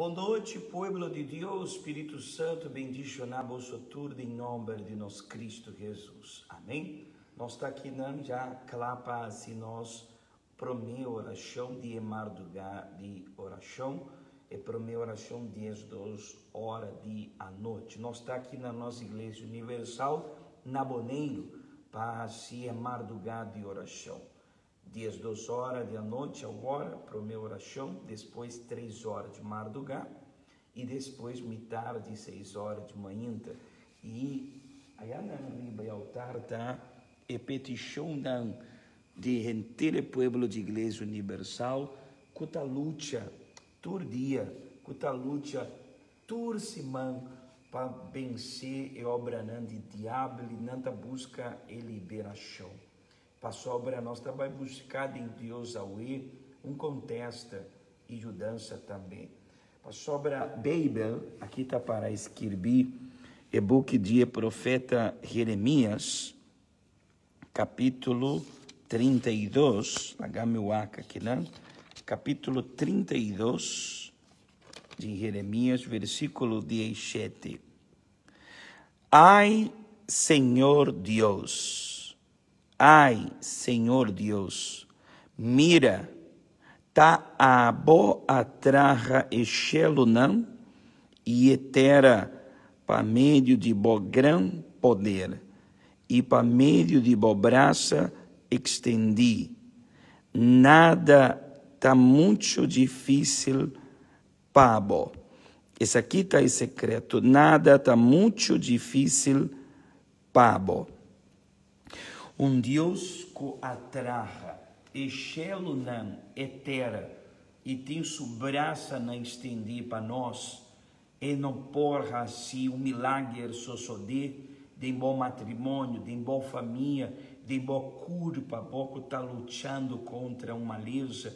Bon nochi, pueblo di Dios. Spiritu Santu bendishoná boso tur den nòmber di nos Kristu Hesus. Amèn. Nos ta akinan ya kla pa hasi nos promé orashon di e mardugá di orashon, e promé orashon 12 ora di anochi. Nos ta aki na nos Iglesia Universal na Boneiru pa hasi e mardugá di orashon. 12 ora di anochi awor, promé orashon, despues 3 ora di mardugá i despues mitar di 6 ora di mainta. I ayanan riba e altar ta e petishonnan di henter e pueblo di Iglesia Universal ku ta lucha tur dia, ku ta lucha tur siman pa bensé e obranan di diabel i nan ta buska e liberashon. Pasobra nos ta bai buska den Dios awe un kontesta i yudansa tambe. Pasobra Beibel aki ta para skirbí e buki di e profeta Jeremias, kapítulo 32, laga mi wak akinan, kapítulo 32 di Jeremias, versíkulo 17. Ai, Señor Dios, ai, Señor Dios, mira, ta abo a traha e shelunan i e tera pa medio di bo gran poder i pa medio di bo brasa ekstendí. Nada ta muchu difísil pa bo. Esaki ta e sekreto, nada ta muchu difísil pa bo. Un Dios ku a traha e shelunan, e tera, i tin su brasanan stendí pa nos, e no por hasi un milager sosodé den bo matrimonio, den bo famia, den bo kurpa, bo ku ta luchando kontra un malesa.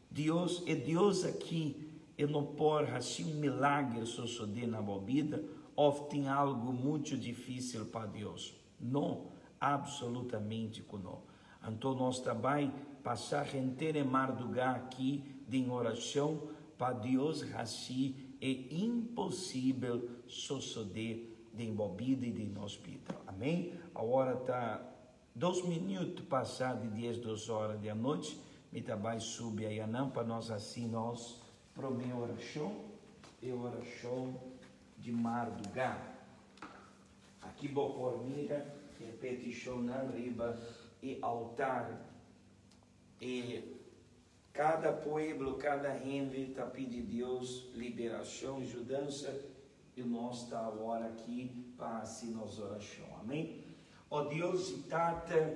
Dios, e Dios aki, e no por hasi un milager sosodé na bo bida òf tin algu muchu difísil pa Dios? No, absolutamente ku no. Anto nos ta bai pasa henter e mardugá aki den orashon pa Dios hasi e imposibel sosodé den bo bida i den nos bida. Amén. Awor ta 2 minüt pasá di 12 ora di anochi. Mi ta bai subi ayanan pa nos hasi nos promé orashon, e orashon di mardugá. Aki bo por mira e petishonnan riba e altar. I kada pueblo, kada hende ta pidi Dios liberashon, yudansa, i nos ta awor aki pa hasi nos orashon. Amèn. O Dios i Tata,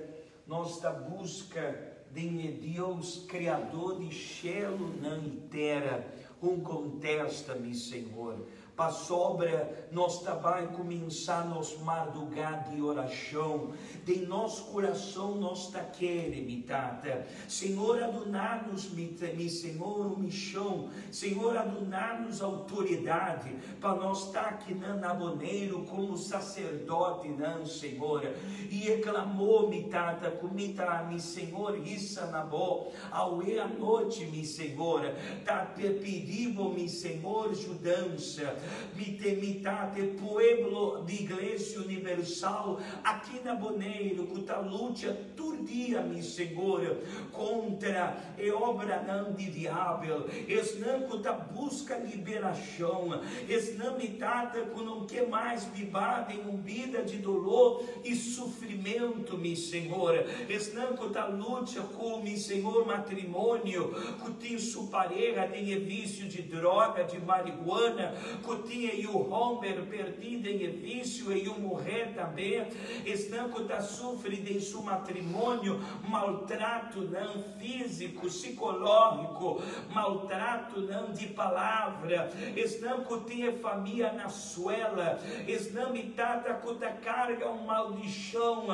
nos ta buska den Dios, Kreadó di shelunan i tera, un kontesta, mi Señor. Pasobra nos ta bai kuminsá nos mardugá di orashon. Den nos kurason nos ta kere, mi Tata. Señor, a duna nos, mi Señor, un mishon. Señor, a duna nos outoridat pa nos ta aki na Boneiru komo saserdotenan, Señor. I klamor, mi Tata, ku mi ta, mi Señor, hisa na bo, awe anochi, mi Señor, ta pidi bo, mi Señor, yudansa. Mi te, mi Tata, pueblo di Iglesia Universal, aki na Boneiru, ku ta lucha tur dia, mi Señor, kontra e obranan di diabel. Esnan ku ta buska liberashon. Esnan, mi Tata, ku no ke mas biba den un bida di doló i sufrimentu, mi Señor. Esnan ku ta lucha ku, mi Señor, matrimonio, ku tin su pareha den visio di droga, di marihuana, ku tin e hòmber pèrdí den visio i muhé tambe. Esnan ku ta sufri den su matrimonio, maltratonan físiko, sikológiko, maltratonan di palabra. Esnan ku tin famia na suela. Esnan, mi Tata, ku ta karga un maldishon.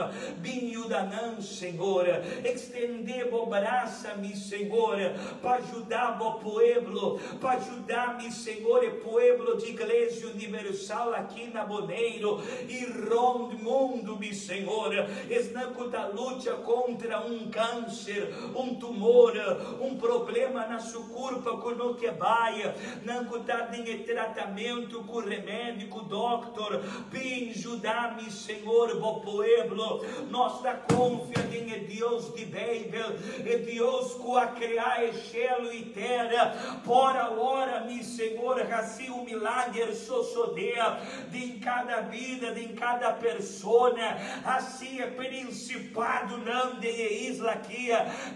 Bin yuda nan, Señor. Ekstendé bo brasa, mi Señor, pa yuda bo pueblo, pa yuda, mi Señor, e pueblo di di Iglesia Universal aki na Boneiru i rònt mundu, mi Señor, esnan ku ta lucha kontra un kanser, un tumor, un problema na su kurpa ku no ke bai, nan ku ta den e tratamentu ku remedi, ku dòkter, bin juda mi Señor, bo pueblo. Nos ta konfia den e Dios di Beibel, e Dios ku a krea e shelu i tera. Por awor, mi Señor, hasi un milager sosodé den kada bida, den kada persona. Hasi e prinsipadonan den e isla aki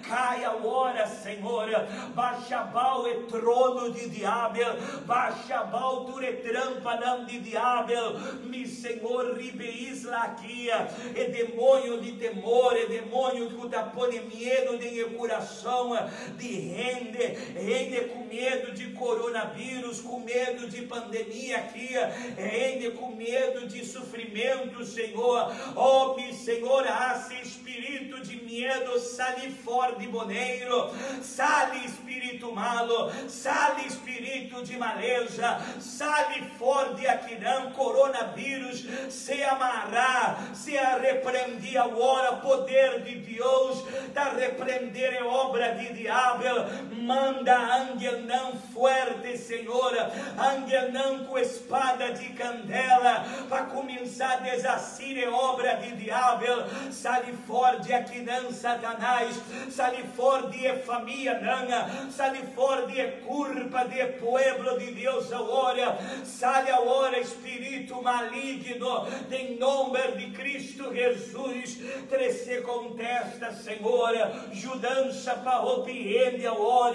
kai awor, Señor. Basha abou e trono di diabel, basha abou tur e trampanan di diabel, mi Señor, riba e isla aki. E demoño di temor, e demoño ku ta pone miedu den e kurason di hende, hende ku miedu di coronavirus, ku miedu di pandemia aki, hende ku miedu di sufrimentu, Señor. Oh, mi Señor, hasi spiritu di miedu sali for di Boneiru. Sali spiritu malu, sali spiritu di malesa, sali for di akinan, coronavirus, sea mará, sea reprendí awor, poder di Dios ta reprendé e obra di diabel, manda angelnan fuerte, Señor, angelnan ku espada di kandela pa kuminsá deshasí e obra di diabel, sali for di akinan, Satanás, sali for di e famianan, sali for di e kurpa di e pueblo di Dios awor, sali awor, Spiritu maligno, den nomber di Cristo Jesus, trece contesta, Señor, judansa pa hopi hende awor,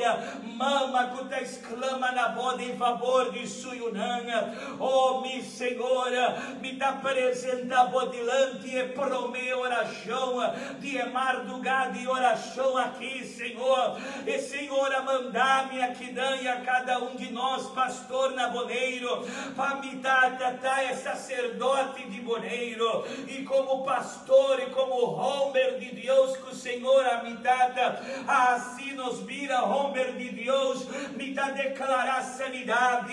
mama cu ta exclama na Bo den favor di su yunan. Oh, mi Señor, mi ta presenta Bo dilanti e prome oracion di e marduga di oracion aki, Señor. E Señor a manda mi akinan y a cada un di nos, pastor na Boneiru, Pa mi tata ta e saserdote di Boneiru, i komo pastor i komo homber di Dios ku Señor a mi tata a hasi nos bira homber di Dios, mi ta deklará sanidat,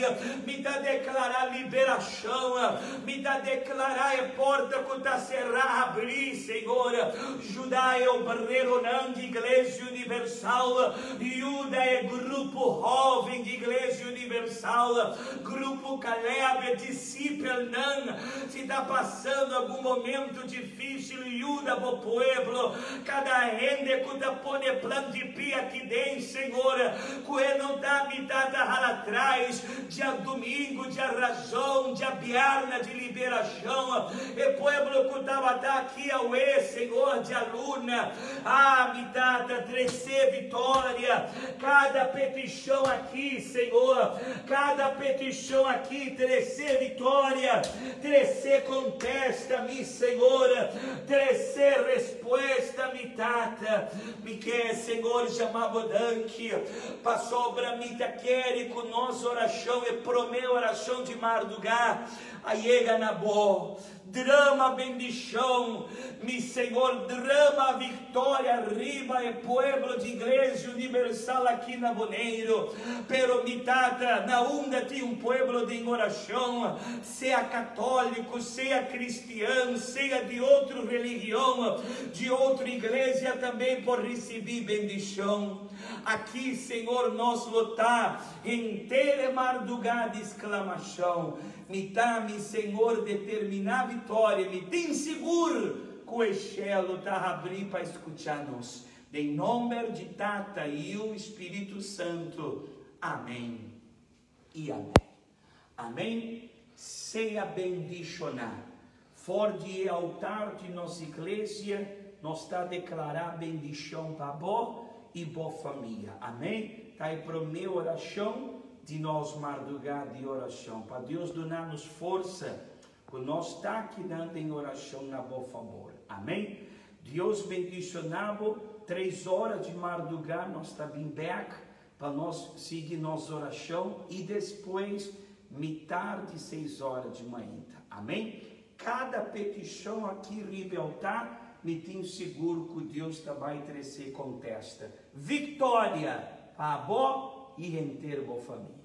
mi ta deklará liberashon, mi ta deklará e porta ku ta será habrí, Señor. Juda e obreronan di Iglesia Universal, yuda e grupo hoven di Iglesia Universal, Grupo Caleb, disipelnan, si ta pasando algun momento dificil, yuda bo pueblo. Cada hende cu ta pone plan di pia aki den, Señor, cu e no ta mitad ta hala tras, diadomingo, diarazon, diabierna di liberacion, e pueblo cu tabata aki awe, Señor, dialuna, ah, mi Tata, trece victoria. Cada peticion aki, Señor, cada peticion aki, trece victoria, trece contesta, mi Señor, trece respuesta, mi Tata. Mi ke, Señor, jama Bo danki, pasobra mi ta kere cu nos oracion, e prome oracion di marduga, a yega na Bo. Drama bendishon, mi Señor, drama victoria riba e pueblo di Iglesia Universal aki na Boneiru. Pero mi Tata, na unda tin un pueblo den oracion, sea católico, sea cristian, sea di otro religion, di otro iglesia tambe por ricibi bendishon. Aki, Señor, nos lo ta henter e marduga di exclamacion. Mi ta, mi Señor, determiná vitória, mi tin sigur ku e shelu ta habrí pa skuchá nos. Den nomber di Tata, Yiu i Spiritu Santu. Amén i amén. Amén. Sea bendishoná. For di e altar di nos iglesia nos ta deklará bendishon pa bo i bo famia. Amén. Ta e promé orashon di nos mardugá di orashon, pa Dios duna nos forsa ku nos ta akinan den orashon na bo fabor. Amén. Dios bendishoná bo. Tres ora di mardugá nos ta bin bèk pa nos sigui nos orashon i despues mitar di seis ora di mainta. Amén. Kada petishon aki riba e altar, mi tin sigur ku Dios ta bai trese kontesta. Viktoria pa bo i henter bo famia.